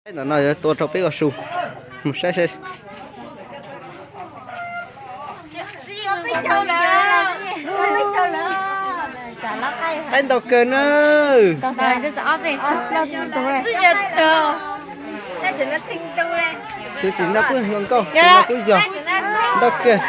Ntawm no yuav tua rau peb ua su, mus saib seb. Qaib ntau kawg na. Tus tim no kuj yog nkauj, tus no kuj yog ntau kawg.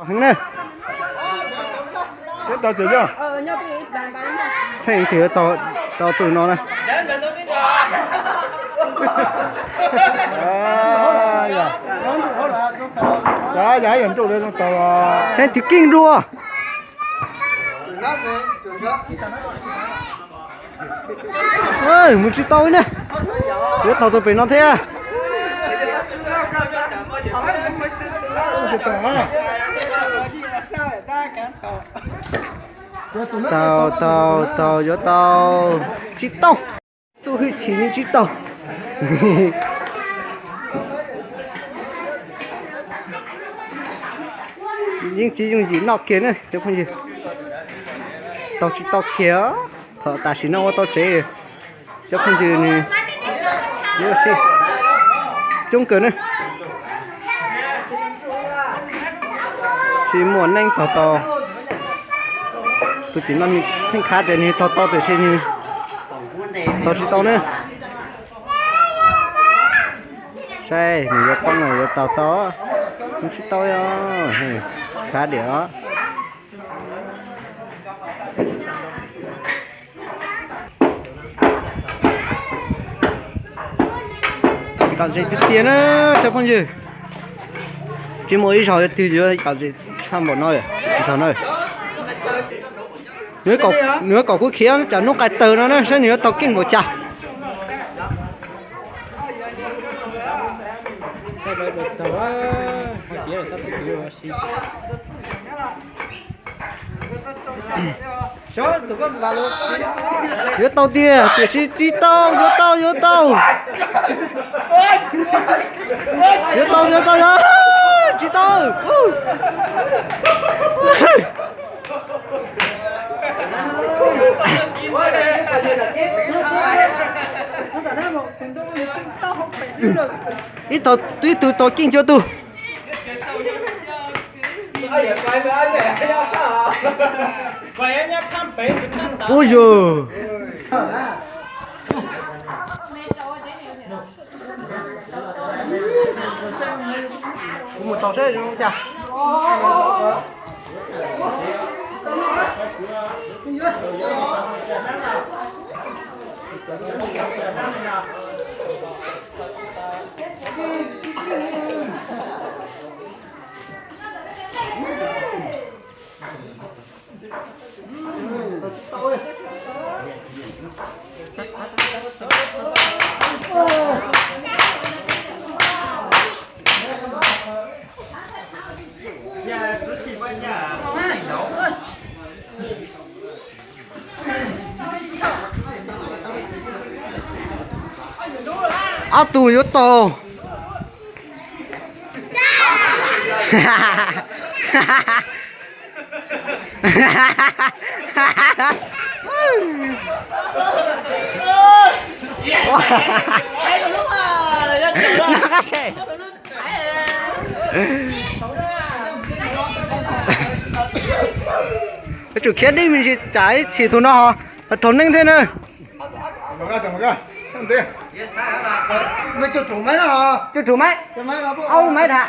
Heev na. Tau txim, tau txim no na. Saib tus keej dua. Mus tsis tau na. Yuav tau tus pem no thiab. Tau, tau, tau, yuav tau. Tsis tau. Txuj hwj chim yeej tsis tau. Yeej tsis yooj yim noj kiag na cov phooj ywg. Tau tsis tau kiag, thaum tam sim no ua tau tsev. Cov phooj ywg nws yuav si coob kawg na. Tsis muaj neeg tau tau. Tus tim no nws pheej khav tias nws tau tau tiam sis nws tau tsis tau na. Saib nws yuav poob los yuav tau tau. Nws tsis tau, khav diam os. Kom zem tiag tiag na cov phooj ywg. Tsis muaj ib zaug yuav twg yuav kom zem tshaj npaum no, zaum no. Nws kom kuv khiav tsam hnub qaij tawg no na saib nws yuav tau keej npaum cas. Yuav tau tiag tiam sis tsis tau, yuav tau, yuav tau. Yuav tau, yuav tau, yuav tsis tau. Ib tug, ib tug tau keej cuaj tug. Ub yog. Kuv mus tau seb zoo cas. Ob tug yuav tau. Yuav tsum khiav deb me ntsis tsam ib txhis tus no ho raug neeg thiab na. Cuaj tug maiv, ob lub maiv tham.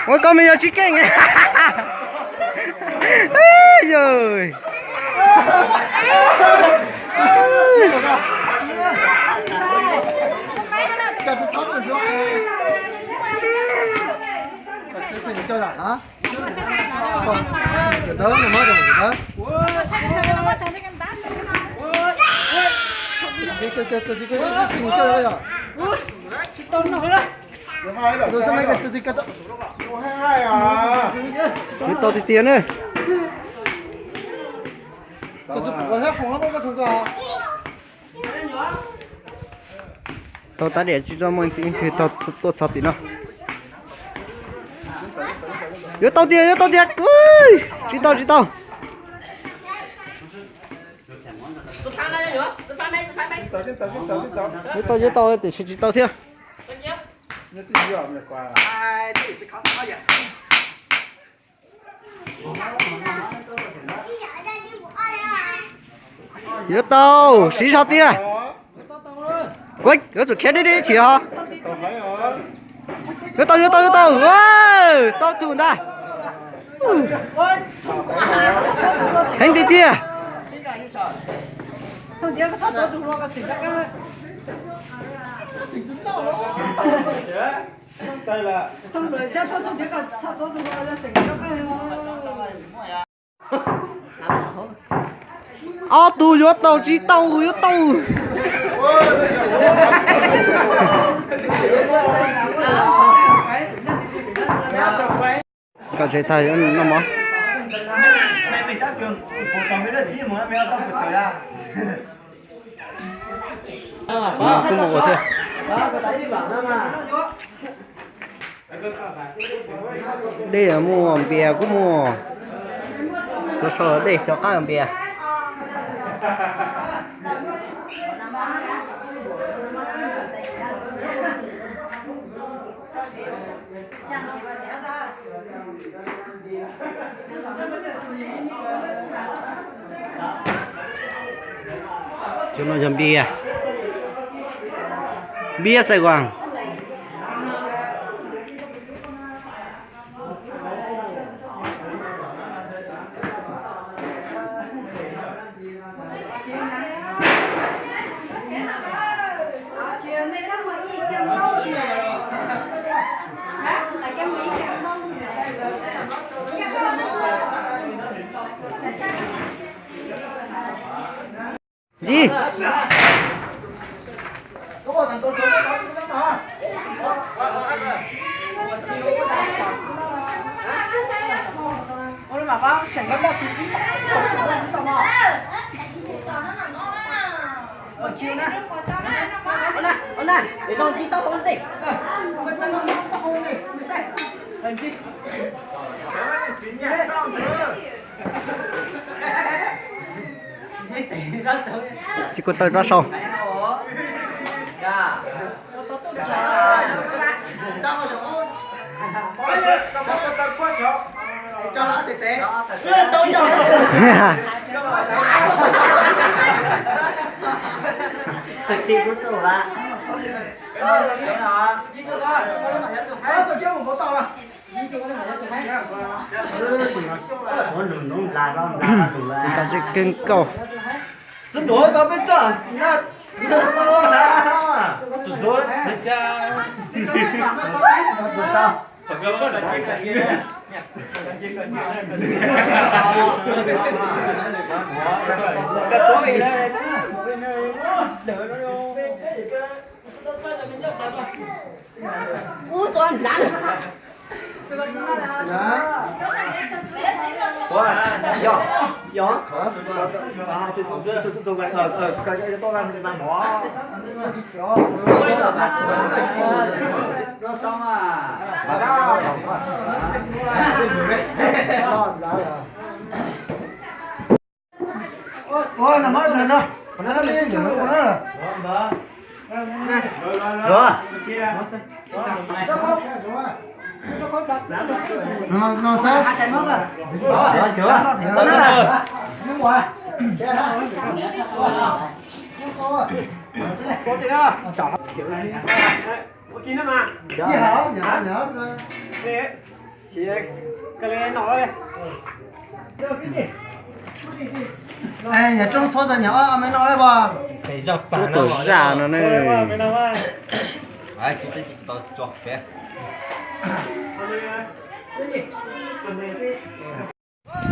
Ua koj me yog tsis keej. Yog. Yuav tau tiag tiag ne. Tau tab diam tsis tau muaj leej twg tuaj txog tim no. Yuav tau tiag, yuav tau tiag. Tsis tau, tsis tau. Yuav tau, yuav tau tiam sis tsis tau thiab. Yuav tau, siv zog tiag. Kuv yuav tsum khiav deb deb chim os. Yuav tau, yuav tau, yuav tau. Tau tus ntag. Heev tiag tiag. Ob tug yuav tau tsis tau yuav tau. Kom tsev tag noj mov. Kuj mus ua thiab. Dej muaj, npias kuj muaj. Tsuav sau dej, tsuav qab npias. Cov no yog npias, npias Sài Gòn. Ntsis. Tsis kuj tawg rab sau. Koj tsis kawg nkaus. Ub, tua nrad. Ua, yog, yog. Nyam rooj txhua txog nyam ob me no lawm as. Ub, tuam zaj no ne.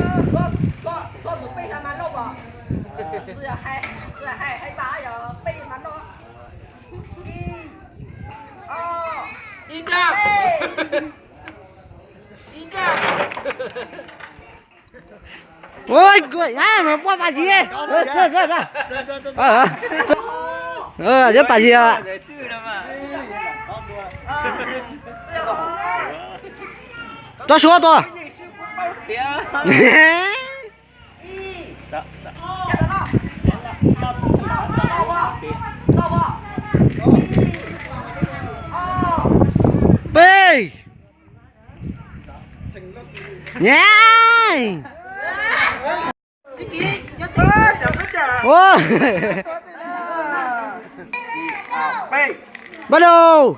Xub txwv peb hla mas lauj as. Tsis hais, tsis hais hais mas yog peb mas no. Ib, ob, ib nrab, ib nrab. Ua pas zis, yog pas zis. Rov suav tua. Peb. Nyab. Ua. Bắt đầu.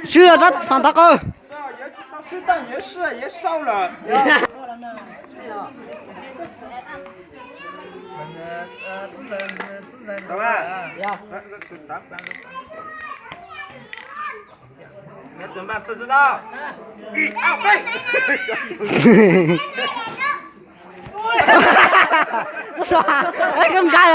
Swb rab fam tov qawj. Koj nkag.